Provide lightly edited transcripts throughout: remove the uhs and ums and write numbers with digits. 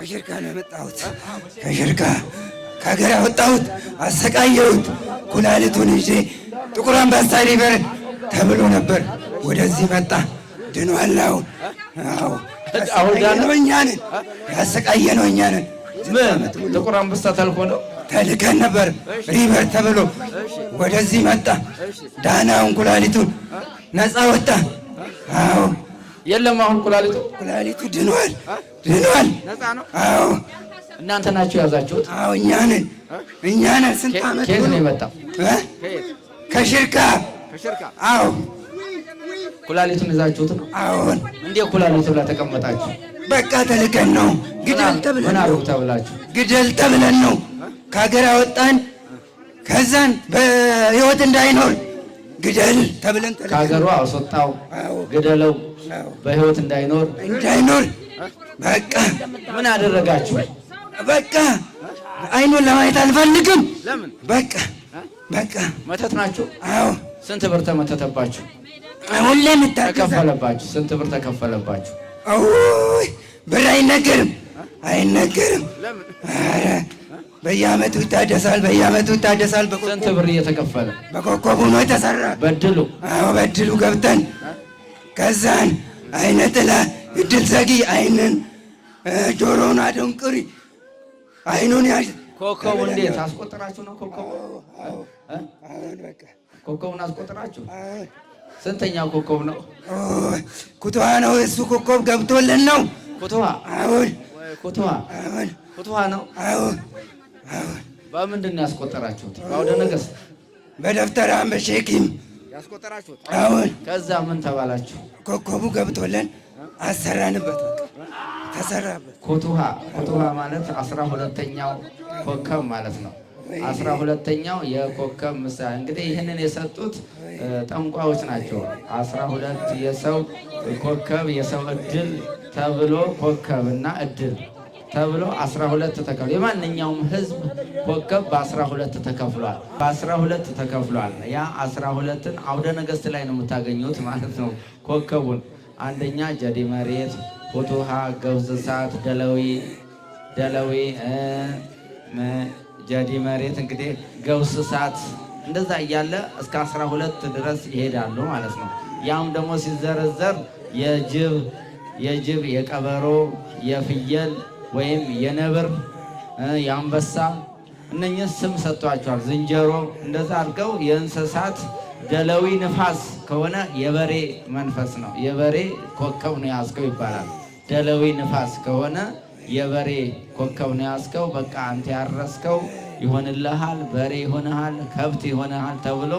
ከሽርካ ነው የመጣሁት። ከሽርካ ከሀገር ያወጣሁት አሰቃየሁት። ኩላሊቱን ይዤ ጥቁር አንበሳ refer ተብሎ ነበር። ወደዚህ መጣ። ድኗል። አሁን አዎ፣ አሁን ዳነ? ያሰቃየነው እኛ ነን። ያሰቃየነው እኛ ነን። ምን ጥቁር አንበሳ ተልኮ ነው? ተልከን ነበር refer ተብሎ ወደዚህ መጣ። ዳና። አሁን ኩላሊቱን ነፃ ወጣ። አዎ። የለም አሁን ኩላሊቱ ኩላሊቱ ድኗል፣ ድኗል። ነፃ ነው። አዎ። እናንተ ናችሁ የያዛችሁት? አዎ፣ እኛ ነን፣ እኛ ነን። ስንት ዓመት ከየት ነው ሙሉ የመጣው? እ? ከሽርካ። አዎ። ኩላሊቱን ይዛችሁት ነው? አዎን። እንዴ ኩላሊቱ ላይ ተቀመጣችሁ? በቃ ተልከን ነው። ግደል ተብለን ምን ነው። አድርጉ ተብላችሁ? ግደል ተብለን ነው ከሀገር አወጣን። ከዛን በህይወት እንዳይኖር ግደል ተብለን ተልከን ከሀገሩ አስወጣው፣ አዎ። ግደለው፣ አዎ። በህይወት እንዳይኖር። እንዳይኖር በቃ። ምን አደረጋችሁ? በቃ አይኑን ለማየት አልፈልግም። ለምን? በቃ በቃ። መተት ናችሁ? አዎ። ስንት ብር ተመተተባችሁ? ሁሌም ይታገሳል። ተከፈለባችሁ? ስንት ብር ተከፈለባችሁ? ኦይ ብር አይነገርም፣ አይነገርም። ኧረ በየዓመቱ ይታደሳል፣ በየዓመቱ ይታደሳል። ስንት ብር እየተከፈለ? በኮከቡ ነው የተሰራ። በድሉ። አዎ፣ በድሉ ገብተን ከዛን አይነ ጥላ እድል ዘጊ አይንን ጆሮውን አደንቅሪ አይኑን ያዥ። ኮከቡ እንዴት አስቆጥራችሁ ነው? ኮከቡ እ? አሁን በቃ። ኮከቡን አስቆጥራችሁ? አሁን። ስንተኛው ኮከብ ነው? ኦይ፣ ኩትዋ ነው እሱ ኮከብ ገብቶልን ነው። ኩትዋ። አሁን። ኩትዋ። አሁን። ኩትዋ ነው። አሁን አሁን። በምንድን ነው ያስቆጠራችሁት? በአውደ ነገሥት? በደብተራም በሼኪም። ያስቆጠራችሁት? አሁን። ከዛ ምን ተባላችሁ? ኮከቡ ገብቶልን አሰራንበት። በቃ ተሰራበት። ኩትሃ፣ ኩትሃ ማለት 12ኛው ኮከብ ማለት ነው። 12ኛው የኮከብ ምሳሌ እንግዲህ ይህንን የሰጡት ጠንቋዮች ናቸው። 12 የሰው ኮከብ የሰው እድል ተብሎ ኮከብ እና እድል ተብሎ 12 ተከፍሏል። የማንኛውም ህዝብ ኮከብ በ12 ተከፍሏል። በ12 ተከፍሏል። ያ 12ን አውደ ነገሥት ላይ ነው የምታገኙት ማለት ነው። ኮከቡን አንደኛ ጀዲ መሬት፣ ሁቱሃ፣ ገብዝ እሳት፣ ደለዊ ደለዊ ጀዲ መሬት እንግዲህ ገብስ እሳት እንደዛ እያለ እስከ 12 ድረስ ይሄዳሉ ማለት ነው። ያም ደግሞ ሲዘረዘር የጅብ፣ የቀበሮ፣ የፍየል ወይም የነብር፣ የአንበሳ እነኝህ ስም ሰጥቷቸዋል። ዝንጀሮ እንደዛ አድርገው የእንስሳት ደለዊ ንፋስ ከሆነ የበሬ መንፈስ ነው። የበሬ ኮከብ ነው ያዝከው ይባላል። ደለዊ ንፋስ ከሆነ የበሬ ኮከብ ነው ያዝከው፣ በቃ አንተ ያረስከው ይሆንልሃል፣ በሬ ይሆንሃል፣ ከብት ይሆንሃል ተብሎ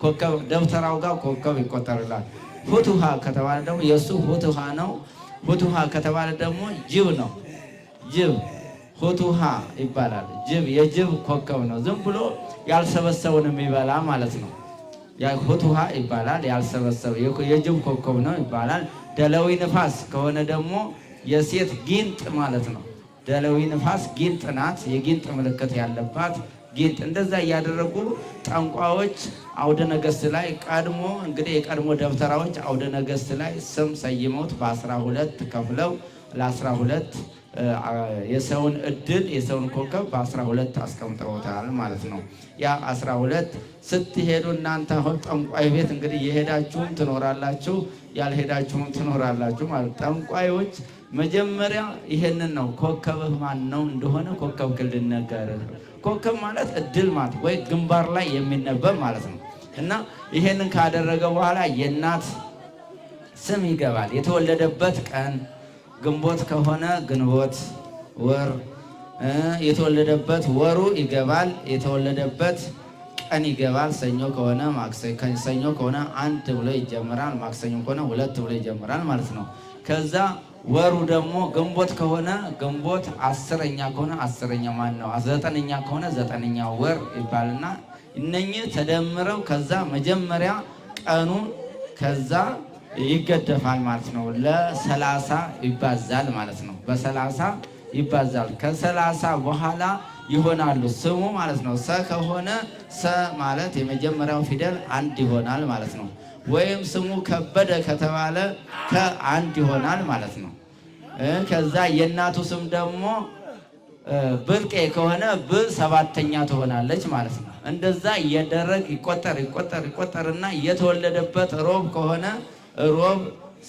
ኮከብ ደብተራው ጋር ኮከብ ይቆጠርላል። ሁትሃ ከተባለ ደግሞ የእሱ ሁትሃ ነው። ሁትሃ ከተባለ ደግሞ ጅብ ነው። ጅብ ሁቱሃ ይባላል። ጅብ የጅብ ኮከብ ነው። ዝም ብሎ ያልሰበሰበውን የሚበላ ማለት ነው። ያ ሁቱሃ ይባላል። ያልሰበሰበ የጅብ ኮከብ ነው ይባላል። ደለዊ ንፋስ ከሆነ ደግሞ የሴት ጊንጥ ማለት ነው። ደለዊ ንፋስ ጊንጥ ናት። የጊንጥ ምልክት ያለባት ጊንጥ። እንደዛ እያደረጉ ጠንቋዮች አውደ ነገሥት ላይ ቀድሞ እንግዲህ የቀድሞ ደብተራዎች አውደ ነገሥት ላይ ስም ሰይመውት በ12 ከፍለው ለ12 የሰውን እድል የሰውን ኮከብ በ12 አስቀምጠውታል ማለት ነው። ያ 12 ስትሄዱ እናንተ አሁን ጠንቋይ ቤት እንግዲህ የሄዳችሁም ትኖራላችሁ፣ ያልሄዳችሁም ትኖራላችሁ ማለት ጠንቋዮች መጀመሪያ ይሄንን ነው። ኮከብህ ማን ነው እንደሆነ ኮከብ ክልል ነገር ኮከብ ማለት እድል ማለት ወይ ግንባር ላይ የሚነበብ ማለት ነው። እና ይሄንን ካደረገ በኋላ የእናት ስም ይገባል። የተወለደበት ቀን ግንቦት ከሆነ ግንቦት ወር የተወለደበት ወሩ ይገባል። የተወለደበት ቀን ይገባል። ሰኞ ከሆነ ሰኞ ከሆነ አንድ ብሎ ይጀምራል። ማክሰኞ ከሆነ ሁለት ብሎ ይጀምራል ማለት ነው። ከዛ ወሩ ደግሞ ግንቦት ከሆነ ግንቦት 10ኛ ከሆነ 10ኛ ማን ነው 9ኛ ከሆነ 9ኛ ወር ይባልና እነኚህ ተደምረው ከዛ መጀመሪያ ቀኑ ከዛ ይገደፋል ማለት ነው። ለ30 ይባዛል ማለት ነው። በ30 ይባዛል። ከ30 በኋላ ይሆናሉ ስሙ ማለት ነው። ሰ ከሆነ ሰ ማለት የመጀመሪያው ፊደል አንድ ይሆናል ማለት ነው። ወይም ስሙ ከበደ ከተባለ ከአንድ ይሆናል ማለት ነው። ከዛ የእናቱ ስም ደግሞ ብርቄ ከሆነ ብ ሰባተኛ ትሆናለች ማለት ነው። እንደዛ እየደረግ ይቆጠር ይቆጠር ይቆጠርና የተወለደበት ሮብ ከሆነ ሮብ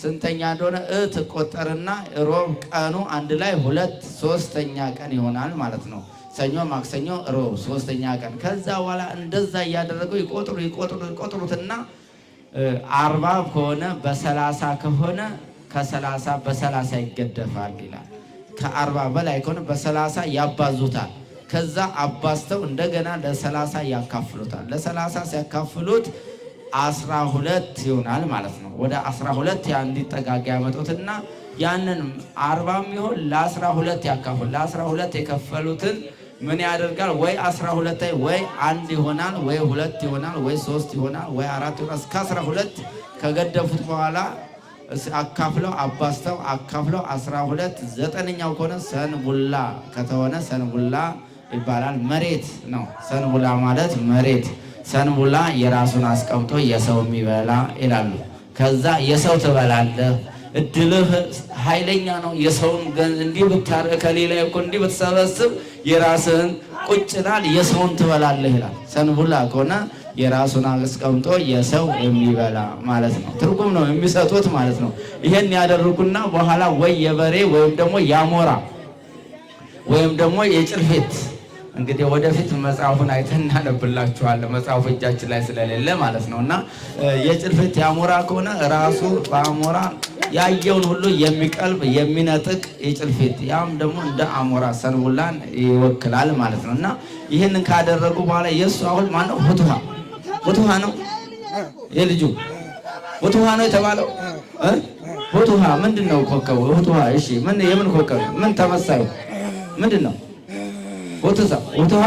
ስንተኛ እንደሆነ ትቆጠርና ሮብ ቀኑ አንድ ላይ ሁለት ሶስተኛ ቀን ይሆናል ማለት ነው። ሰኞ፣ ማክሰኞ፣ ሮብ ሶስተኛ ቀን። ከዛ በኋላ እንደዛ እያደረገው ይቆጥሩ ይቆጥሩ ይቆጥሩትና 40 ከሆነ በ30 ከሆነ ከ30 በ30 ይገደፋል ይላል። ከ40 በላይ ከሆነ በ30 ያባዙታል። ከዛ አባዝተው እንደገና ለ30 ያካፍሉታል። ለ30 ሲያካፍሉት 12 ይሆናል ማለት ነው። ወደ 12 ያ እንዲጠጋጋ ያመጡትና ያንን 40 ይሆን ለ12 ያካፍሉ። ለ12 የከፈሉትን ምን ያደርጋል? ወይ 12 ወይ አንድ ይሆናል፣ ወይ ሁለት ይሆናል፣ ወይ ሶስት ይሆናል፣ ወይ አራት ይሆናል። እስከ 12 ከገደፉት በኋላ አካፍለው አባዝተው አካፍለው 12 ዘጠነኛው ከሆነ ሰንቡላ ከተሆነ ሰንቡላ ይባላል። መሬት ነው። ሰንቡላ ማለት መሬት። ሰንቡላ የራሱን አስቀምጦ የሰው የሚበላ ይላሉ። ከዛ የሰው ትበላለህ፣ እድልህ ኃይለኛ ነው። የሰውን እንዲህ ብታረግ ከሌላ እኮ እንዲህ ብትሰበስብ የራስህን ቁጭ ይላል፣ የሰውን ትበላለህ ይላል። ሰንቡላ ከሆነ የራሱን አስቀምጦ የሰው የሚበላ ማለት ነው። ትርጉም ነው የሚሰጡት ማለት ነው። ይሄን ያደርጉና በኋላ ወይ የበሬ ወይም ደግሞ የአሞራ ወይም ደግሞ የጭልፊት፣ እንግዲህ ወደፊት መጽሐፉን አይተን እናነብላችኋለን። መጽሐፉ እጃችን ላይ ስለሌለ ማለት ነው። እና የጭልፊት የአሞራ ከሆነ ራሱ በአሞራ ያየውን ሁሉ የሚቀልብ የሚነጥቅ የጭልፊት፣ ያም ደግሞ እንደ አሞራ ሰንቡላን ይወክላል ማለት ነው። እና ይህንን ካደረጉ በኋላ የእሱ አሁን ማነው? ሁትሃ ሁትሃ ነው የልጁ፣ ሁትሃ ነው የተባለው። ሁትሃ ምንድን ነው ኮከቡ? ሁትሃ እሺ፣ ምን የምን ኮከብ ምን ተመሳዩ ምንድን ነው? ሁትሃ ሁትሃ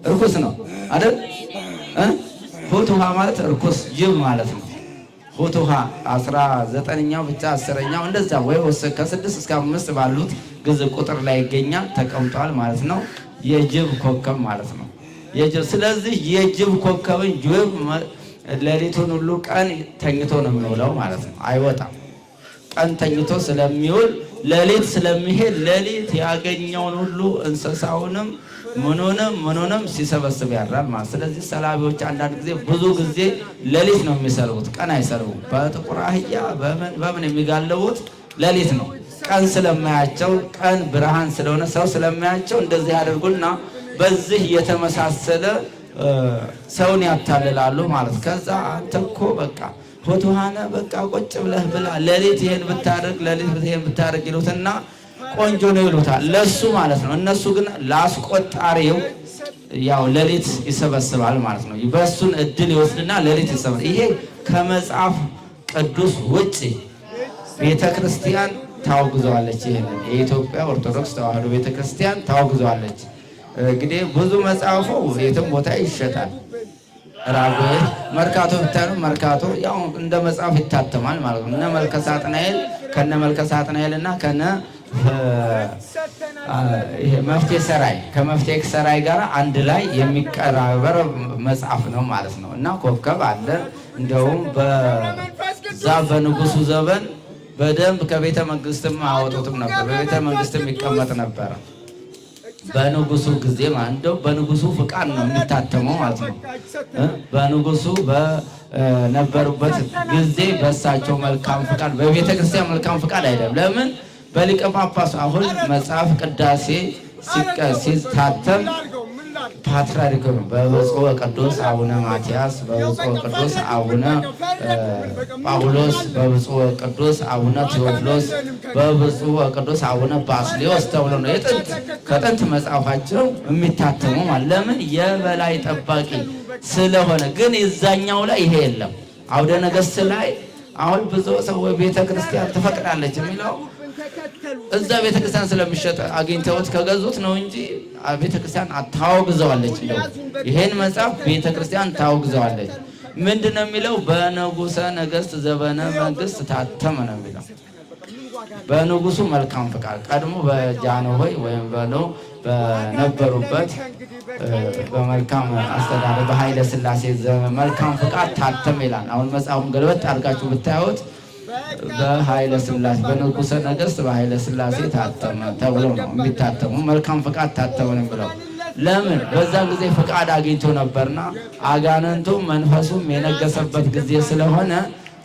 እርኩስ ነው አይደል? ሁትሃ ማለት እርኩስ ጅብ ማለት ነው። ሁትሃ 19ኛው ብቻ 10ኛው እንደዛ ወይ ከ6 እስከ 5 ባሉት ግዕዝ ቁጥር ላይ ይገኛል ተቀምጧል ማለት ነው። የጅብ ኮከብ ማለት ነው። የጅብ፣ ስለዚህ የጅብ ኮከብን ጅብ ሌሊቱን ሁሉ ቀን ተኝቶ ነው የሚውለው ማለት ነው። አይወጣም። ቀን ተኝቶ ስለሚውል ሌሊት ስለሚሄድ ሌሊት ያገኘውን ሁሉ እንስሳውንም ምኑንም ምኑንም ሲሰበስብ ያድራል ማለት። ስለዚህ ሰላቢዎች አንዳንድ ጊዜ ብዙ ጊዜ ሌሊት ነው የሚሰልቡት፣ ቀን አይሰልቡም። በጥቁር አህያ በምን በምን የሚጋልቡት ሌሊት ነው። ቀን ስለማያቸው፣ ቀን ብርሃን ስለሆነ ሰው ስለማያቸው እንደዚህ ያደርጉና በዚህ የተመሳሰለ ሰውን ያታልላሉ ማለት። ከዛ አንተ እኮ በቃ ሆትሃነ በቃ ቁጭ ብለህ ብላ፣ ሌሊት ይሄን ብታደርግ፣ ሌሊት ይሄን ብታደርግ ይሉትና ቆንጆ ነው ይሉታል ለሱ ማለት ነው። እነሱ ግን ላስቆጣሪው ያው ሌሊት ይሰበስባል ማለት ነው። በሱን እድል ይወስድና ሌሊት ይሰበስባል። ይሄ ከመጽሐፍ ቅዱስ ውጭ ቤተክርስቲያን ታወግዘዋለች። ይሄንን የኢትዮጵያ ኦርቶዶክስ ተዋሕዶ ቤተክርስቲያን ታወግዘዋለች። እንግዲህ ብዙ መጽሐፉ የትም ቦታ ይሸጣል። ራጉኤል መርካቶ ብታዩ መርካቶ ያው እንደ መጽሐፍ ይታተማል ማለት ነው። እነ መልከ ሳጥናኤል ከነ መልከ ሳጥናኤል እና ከነ ይሄ መፍትሄ ሰራይ ከመፍትሄ ሰራይ ጋር አንድ ላይ የሚቀራበር መጽሐፍ ነው ማለት ነው። እና ኮከብ አለ። እንደውም በዛ በንጉሱ ዘመን በደንብ ከቤተ መንግስትም አወጡትም ነበር። በቤተ መንግስትም ይቀመጥ ነበረ። በንጉሱ ጊዜ ማለት እንደው በንጉሱ ፍቃድ ነው የሚታተመው ማለት ነው። በንጉሱ በነበሩበት ጊዜ በእሳቸው መልካም ፍቃድ፣ በቤተ ክርስቲያን መልካም ፍቃድ አይደለም። ለምን በሊቀ ጳጳሱ አሁን መጽሐፍ ቅዳሴ ሲታተም ፓትርያርኩ ነው። በብፁዕ ወቅዱስ አቡነ ማትያስ፣ በብፁዕ ወቅዱስ አቡነ ጳውሎስ፣ በብፁዕ ወቅዱስ አቡነ ቴዎፍሎስ፣ በብፁዕ ወቅዱስ አቡነ ባስልዮስ ተብሎ ነው የጥንት ከጥንት መጽሐፋቸው የሚታተሙ ማለት። ለምን የበላይ ጠባቂ ስለሆነ። ግን የዛኛው ላይ ይሄ የለም። አውደ ነገሥት ላይ አሁን ብዙ ሰው ቤተ ክርስቲያን ትፈቅዳለች የሚለው እዛ ቤተ ክርስቲያን ስለሚሸጥ አግኝተውት ከገዙት ነው እንጂ ቤተ ክርስቲያን ታወግዘዋለች። እንደው ይሄን መጽሐፍ ቤተ ክርስቲያን ታወግዘዋለች። ምንድነው የሚለው? በንጉሰ ነገሥት ዘበነ መንግስት ታተመ ነው የሚለው። በንጉሱ መልካም ፍቃድ ቀድሞ በጃንሆይ ወይም በለው በነበሩበት በመልካም አስተዳደር በኃይለ ሥላሴ መልካም ፍቃድ ታተመ ይላል። አሁን መጽሐፉን ገልበጥ አድርጋችሁ ብታዩት በኃይለ ሥላሴ በንጉሠ ነገሥት በኃይለ ሥላሴ ታተመ ተብሎ ነው የሚታተሙ። መልካም ፈቃድ ታተመ ነው ብለው ለምን በዛን ጊዜ ፈቃድ አግኝቶ ነበርና አጋንንቱ መንፈሱም የነገሰበት ጊዜ ስለሆነ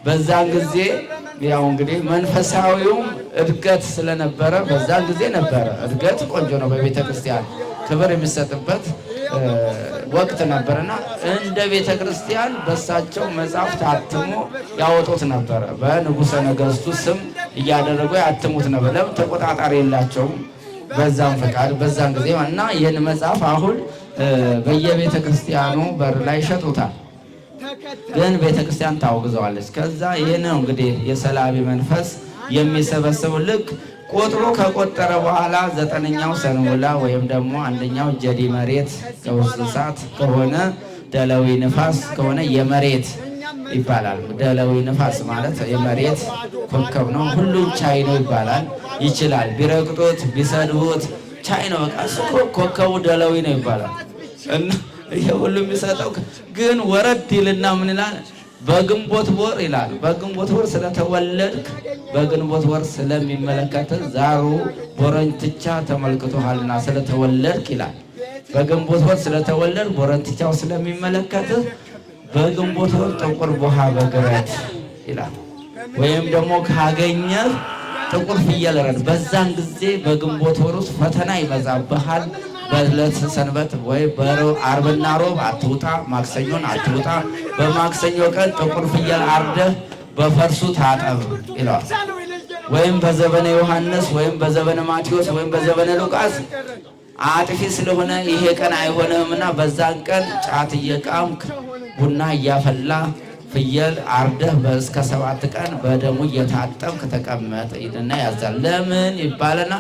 በዛን ጊዜ ያው እንግዲህ መንፈሳዊውም እድገት ስለነበረ በዛን ጊዜ ነበረ። እድገት ቆንጆ ነው። በቤተ ክርስቲያን ክብር የሚሰጥበት ወቅት ነበርና እንደ ቤተ ክርስቲያን በሳቸው መጽሐፍ ታትሞ ያወጡት ነበረ። በንጉሠ ነገሥቱ ስም እያደረጉ ያትሙት ነበር። ለምን ተቆጣጣሪ የላቸውም። በዛም ፈቃድ በዛን ጊዜ እና ይህን መጽሐፍ አሁን በየቤተ ክርስቲያኑ በር ላይ ይሸጡታል። ግን ቤተ ክርስቲያን ታወግዘዋለች። ከዛ ይህ ነው እንግዲህ የሰላቢ መንፈስ የሚሰበስበው ልክ ቆጥሮ ከቆጠረ በኋላ ዘጠነኛው ሰንውላ ወይም ደግሞ አንደኛው ጀዲ መሬት ከውስጥ እሳት ከሆነ ደለዊ ንፋስ ከሆነ የመሬት ይባላል። ደለዊ ንፋስ ማለት የመሬት ኮከብ ነው። ሁሉን ቻይ ነው ይባላል። ይችላል። ቢረግጡት ቢሰድቡት ቻይ ነው። በቃ እሱ ኮከቡ ደለዊ ነው ይባላል። እና ይሄ ሁሉ የሚሰጠው ግን ወረድ ይልና ምን ይላል? በግንቦት ወር ይላል። በግንቦት ወር ስለተወለድክ በግንቦት ወር ስለሚመለከት ዛሩ ቦረንትቻ ተመልክቶሃልና ስለተወለድክ ይላል። በግንቦት ወር ስለተወለድክ ቦረንትቻው ስለሚመለከትህ በግንቦት ወር ጥቁር ቡሃ በግረት ይላል። ወይም ደግሞ ካገኘህ ጥቁር ፍየል ረድ። በዛን ጊዜ በግንቦት ወር ውስጥ ፈተና ይበዛብሃል። በዕለት ሰንበት ወይ ዓርብና ሮብ አትውጣ፣ ማክሰኞን አትውጣ። በማክሰኞ ቀን ጥቁር ፍየል አርደህ በፈርሱ ታጠብ ይለዋል። ወይም በዘበነ ዮሐንስ ወይም በዘበነ ማቴዎስ ወይም በዘበነ ሉቃስ አጥፊ ስለሆነ ይሄ ቀን አይሆንህምና በዛን ቀን ጫት እየቃምክ ቡና እያፈላ ፍየል አርደህ እስከ 7 ቀን በደሙ እየታጠብክ ተቀመጥ ይልና ያዛል። ለምን ይባልና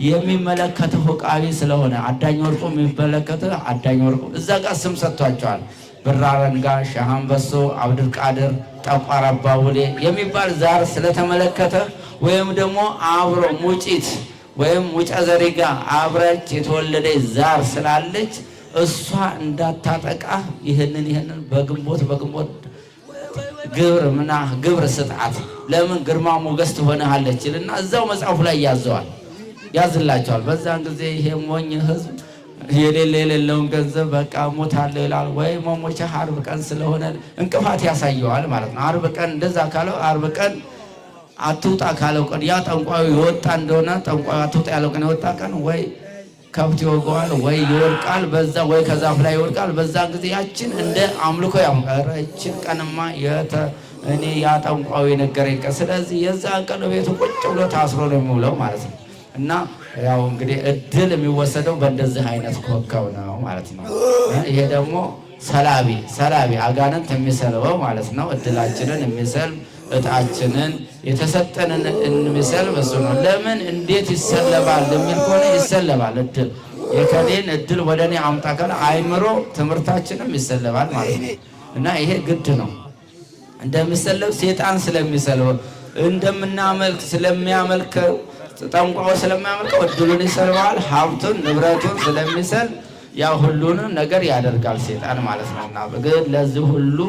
የሚመለከተው ዕቃቢ ስለሆነ አዳኝ ወርቁ የሚመለከተው አዳኝ ወርቁ እዛ ጋር ስም ሰጥቷቸዋል። ብራረንጋ፣ ሻሃንበሶ፣ አብዱልቃድር፣ ጠቋር አባውሌ የሚባል ዛር ስለተመለከተ ወይም ደግሞ አብሮ ሙጪት ወይም ሙጫ ዘሪጋ አብረች የተወለደች ዛር ስላለች እሷ እንዳታጠቃ ይህንን በግንቦት በግንቦት ግብር ምና ግብር ስጣት፣ ለምን ግርማ ሞገስ ትሆንሃለች ይልና እዛው መጽሐፉ ላይ ያዘዋል ያዝላቸዋል። በዛን ጊዜ ይሄ ሞኝ ህዝብ የሌለ የሌለውን ገንዘብ በቃ ሞታለሁ ይላል። ወይ መሞቻ ዓርብ ቀን ስለሆነ እንቅፋት ያሳየዋል ማለት ነው። ዓርብ ቀን እንደዛ ካለው ዓርብ ቀን አትውጣ ካለው ቀን ያ ጠንቋዩ የወጣ እንደሆነ ጠንቋዩ አትውጣ ያለው ቀን የወጣ ቀን ወይ ከብት ይወገዋል ወይ ይወድቃል፣ በዛ ወይ ከዛፍ ላይ ይወድቃል። በዛን ጊዜ ያችን እንደ አምልኮ ያው ኧረ ይችን ቀንማ እኔ ያ ጠንቋዩ የነገረኝ ቀን፣ ስለዚህ የዛን ቀን ቤቱ ቁጭ ብሎ ታስሮ ነው የሚውለው ማለት ነው። እና ያው እንግዲህ እድል የሚወሰደው በእንደዚህ አይነት ኮከብ ነው ማለት ነው። ይሄ ደግሞ ሰላቢ ሰላቢ አጋንንት የሚሰልበው ማለት ነው። እድላችንን የሚሰልብ እጣችንን የተሰጠንን የሚሰልብ እሱ ነው። ለምን እንዴት ይሰለባል የሚል ከሆነ ይሰለባል። እድል የከሌን እድል ወደ እኔ አምጣ ካለ አይምሮ ትምህርታችንም ይሰለባል ማለት ነው። እና ይሄ ግድ ነው። እንደሚሰለብ ሴጣን ስለሚሰልበው እንደምናመልክ ስለሚያመልከው ጠንቋው ስለሚያመልከው እድሉን ይሰልበዋል። ሀብቱን ንብረቱን ስለሚሰልብ ያ ሁሉንም ነገር ያደርጋል ሴጣን ማለት ነው። እና ግን ለዚህ ሁሉ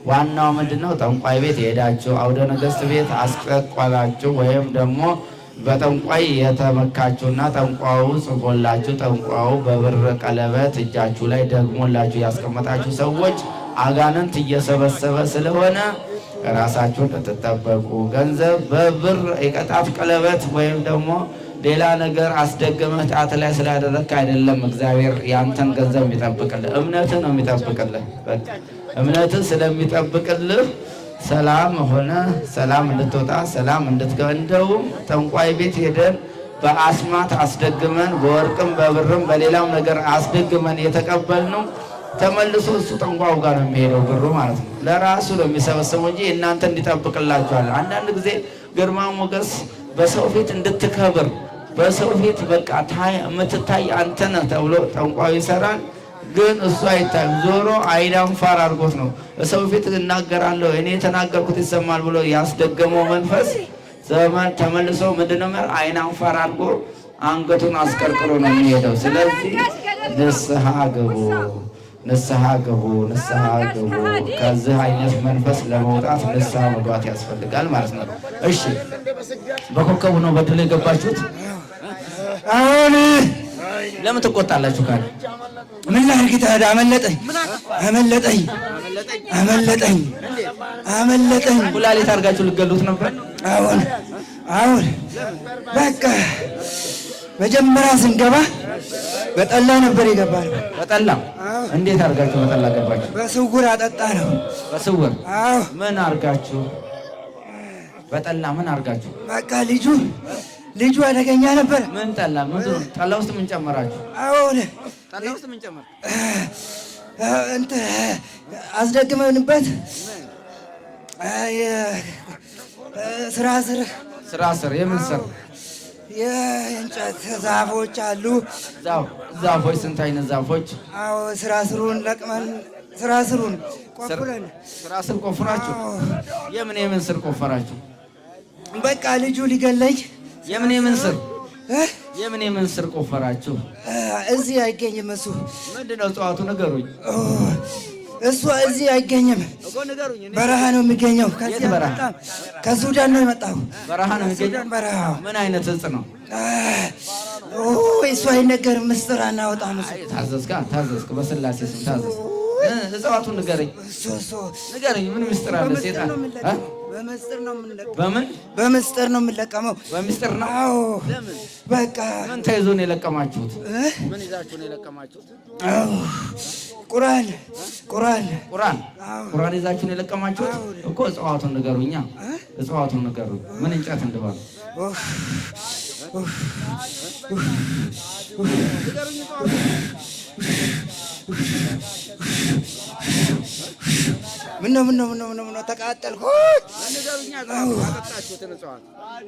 ዋናው ምንድነው? ጠንቋይ ቤት የሄዳችሁ አውደ ነገሥት ቤት አስጠቋላችሁ ወይም ደግሞ በጠንቋይ የተመካችሁና ጠንቋዩ ጽፎላችሁ ጠንቋዩ በብር ቀለበት እጃችሁ ላይ ደግሞላችሁ ያስቀመጣችሁ ሰዎች አጋንንት እየሰበሰበ ስለሆነ ራሳችሁን እንድትጠበቁ ገንዘብ በብር የቀጣት ቀለበት ወይም ደግሞ ሌላ ነገር አስደግመህ ጣት ላይ ስላደረግክ አይደለም እግዚአብሔር ያንተን ገንዘብ የሚጠብቅልህ፣ እምነትህ ነው የሚጠብቅልህ። በቃ እምነትህ ስለሚጠብቅልህ ሰላም ሆነ ሰላም እንድትወጣ ሰላም እንድትገባ። እንደውም ጠንቋይ ቤት ሄደን በአስማት አስደግመን በወርቅም በብርም በሌላም ነገር አስደግመን የተቀበልነው ተመልሶ እሱ ጠንቋዩ ጋር ነው የሚሄደው ብሩ ማለት ነው። ለራሱ ነው የሚሰበስበው እንጂ እናንተ እንዲጠብቅላችኋል። አንዳንድ ጊዜ ግርማ ሞገስ በሰው ፊት እንድትከብር በሰው ፊት በቃ የምትታይ አንተ ነህ ተብሎ ጠንቋዩ ይሰራል። ግን እሱ አይታይም። ዞሮ አይናፋር አድርጎት ነው ሰው ፊት እናገራለሁ እኔ የተናገርኩት ይሰማል ብሎ ያስደገመው መንፈስ ዘመን ተመልሶ ምንድነው የሚያደርገው? አይናፋር አድርጎ አንገቱን አስቀርቅሮ ነው የሚሄደው። ስለዚህ ንስሐ ግቡ። ንስሐ ግቡ፣ ንስሐ ግቡ። ከዚህ አይነት መንፈስ ለመውጣት ንስሐ መግባት ያስፈልጋል ማለት ነው። እሺ፣ በኮከቡ ነው በድል የገባችሁት? አሁን ለምን ትቆጣላችሁ? ካለ ምን ላድርግ ታዲያ? አመለጠኝ፣ አመለጠኝ፣ አመለጠኝ፣ አመለጠኝ። ኩላሊት አድርጋችሁ ልገሉት ነበር። አሁን አሁን በቃ መጀመሪያ ስንገባ በጠላ ነበር የገባነው። በጠላ እንዴት አድርጋችሁ በጠላ ገባችሁ? በስውር አጠጣ ነው። በስውር? አዎ። ምን አድርጋችሁ በጠላ ምን አድርጋችሁ? በቃ ልጁ አደገኛ ነበር። ምን ጠላ? ምን ጠላ ውስጥ ምን ጨመራችሁ? አሁን ጠላ ውስጥ ምን ጨመር? እንትን አስደግመንበት ስራ ስር። ስራ ስር? የምን ስር? የእንጨት ዛፎች አሉ። ዛፎች? ስንት አይነት ዛፎች? አዎ፣ ስራ ስሩን ለቅመን ስራ ስሩን ቆፍረን። ስራ ስር ቆፍራችሁ? የምን የምን ስር ቆፈራችሁ? በቃ ልጁ ሊገለኝ። የምን የምን ስር? እ? የምን የምን ስር ቆፈራችሁ? እዚህ አይገኝም እሱ። ምንድን ነው እጽዋቱ? ንገሩኝ። እሱ እዚህ አይገኝም። እኮ ንገሩኝ። በረሃ ነው የሚገኘው። ከዚህ የት በረሃ? አልመጣም። ከሱዳን ነው የመጣው። በረሃ ነው የሚገኘው? ሱዳን በረሃ። ምን አይነት እጽ ነው? እሱ አይነገርም፣ ምስጢር አናወጣም። እሱ አይ፣ ታዘዝክ፣ ታዘዝክ፣ በስላሴ ስም ታዘዝክ። እጽዋቱን ንገረኝ፣ እሱ ንገረኝ። ምን ምስጢር አለ? በምስጢር ሴጣን ነው የምንለቀመው። በምስጢር ነው የምንለቀመው። በምን? በምስጢር ነው የምንለቀመው። በምስጢር ነው? አዎ፣ በቃ። ምን ተይዞ ነው የለቀማችሁት? እ? ምን ይዛችሁ ነው የለቀማችሁት? አዎ፣ ቁርአን፣ ቁርአን። ቁርአን? ቁርአን ይዛችሁ ነው የለቀማችሁት? እኮ እጽዋቱን ንገሩኛ። እጽዋቱን ንገሩኝ፣ ምን እንጨት እንደሆነ። ኡፍ፣ ኡፍ፣ ምነው ምነው ምነው ምነው ምነው ተቃጠልኩ።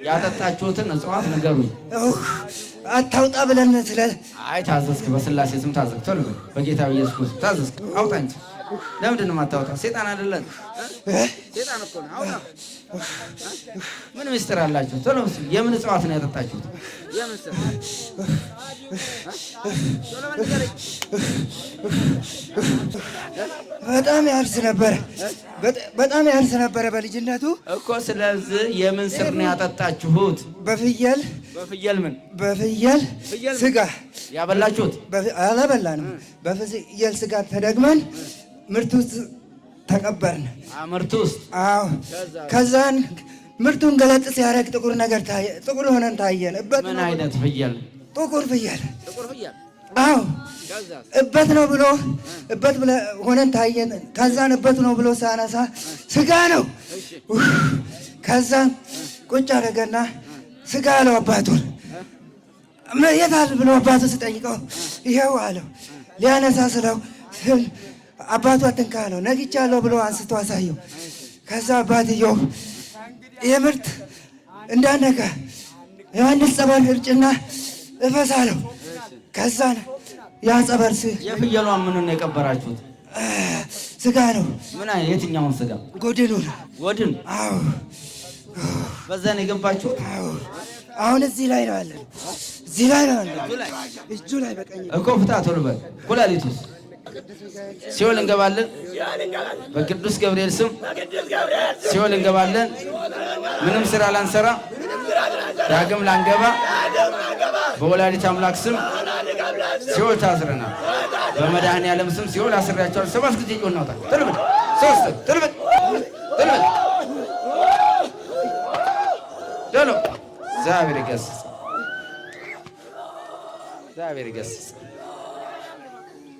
ያጠጣችሁትን እጽዋት ንገሩኝ። ኡፍ፣ አታውጣ ብለን ስለ አይ፣ ታዘዝክ፣ በስላሴ ስም ታዘዝክ። ቶሎ በል፣ በጌታ በኢየሱስ ክርስቶስ ታዘዝክ። አውጣ እንጂ። ለምንድን ነው የማታወጣ? ሴጣን አይደለን? ሴጣን እኮ ነው። አውጣ። ምን ምስጢር አላችሁ? ቶሎ በል። የምን እጽዋት ነው ያጠጣችሁት? የምን ስር? ቶሎ በል ንገረኝ። በጣም ያርስ ነበረ። በጣም ያርስ ነበረ በልጅነቱ። እኮ ስለዚህ የምን ስር ነው ያጠጣችሁት? በፍየል። በፍየል ምን? በፍየል ስጋ። ያበላችሁት? አላበላንም። በፍየል ስጋ ተደግመን ምርት ውስጥ ተቀበርን። ምርት ውስጥ? አዎ። ከዛን ምርቱን ገለጥ ሲያደርግ ጥቁር ነገር ታየ። ጥቁር ሆነን ታየን። እበት ምን ነው። አይነት ፍየል? ጥቁር ፍየል። ጥቁር ፍየል። አዎ። እበት ነው ብሎ እበት ሆነን ታየን። ከዛን እበት ነው ብሎ ሳነሳ ስጋ ነው። ኡፍ! ከዛን ቁጭ አደረገና ስጋ አለው አባቱን። የት አለ ብሎ አባቱ ስጠይቀው ይኸው አለው። ሊያነሳ ስለው ስል አባቱ አትንካ አለው። ነግቻለሁ ብሎ አንስቶ አሳየው። ከዛ አባትየው የምርት እንዳነካ ዮሐንስ ጸበል እርጭና እፈስ አለው። ከዛን ያ ጸበል የፍየሏን ምኑን ነው የቀበራችሁት? ስጋ ነው። ምን አይነት የትኛውን ስጋ? ጎድኑን። ጎድን? አዎ። በዛ ነው የገባችሁት? አዎ። አሁን እዚህ ላይ ነው ያለን። እዚህ ላይ ነው ያለን። እጁ ላይ በቀኝ። እኮ ፍታ፣ ቶሎ በል። ኩላሊቱስ? ሲኦል እንገባለን። በቅዱስ ገብርኤል ስም ሲኦል እንገባለን። ምንም ስራ ላንሰራ፣ ዳግም ላንገባ፣ በወላዲት አምላክ ስም ሲኦል ታስረናል። በመድኃኔዓለም ስም ሲኦል አስሬያቸዋለሁ። ሰባት ጊዜ ጮህ እናውጣ። ቶሎ በል። ሶስት፣ ቶሎ በል፣ ቶሎ በል፣ ቶሎ። እግዚአብሔር ይገስጽ። እግዚአብሔር ይገስጽ።